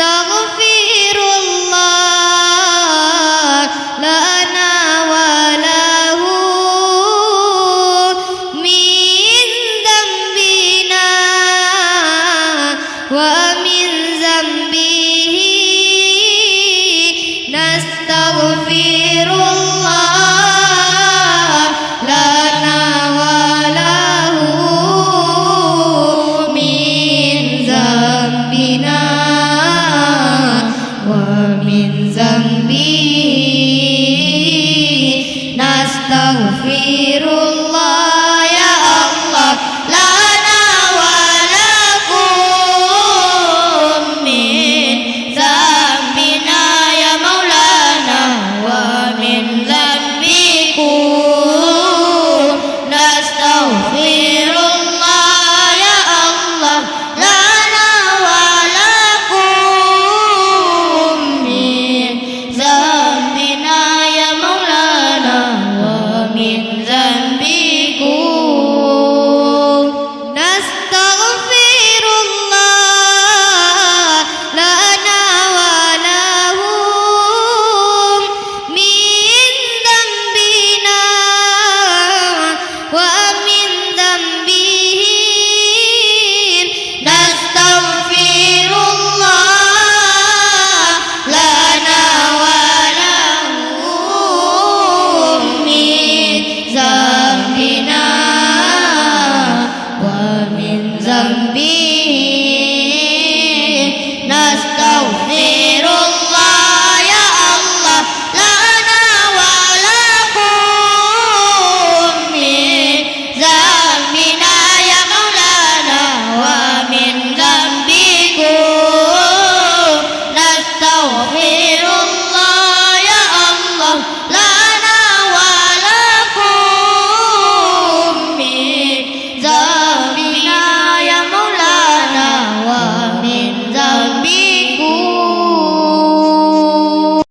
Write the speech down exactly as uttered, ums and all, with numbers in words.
نستغفر الله لنا وله من ذنبنا ومن ذنبه. نستغفر الله لنا وله من ذنبنا ومن ذنبه. نستغفر الله، يا الله، لنا ولكم من ذنبنا يا مولانا ومن ذنبكم. نستغفر الله، يا الله، لنا ولكم من ذنبنا يا مولانا ومن ذنبكم. نستغفر الله لنا ولهم من ذنبنا ومن ذنبهم. نستغفر الله لنا ولهم من ذنبنا ومن ذنبهم.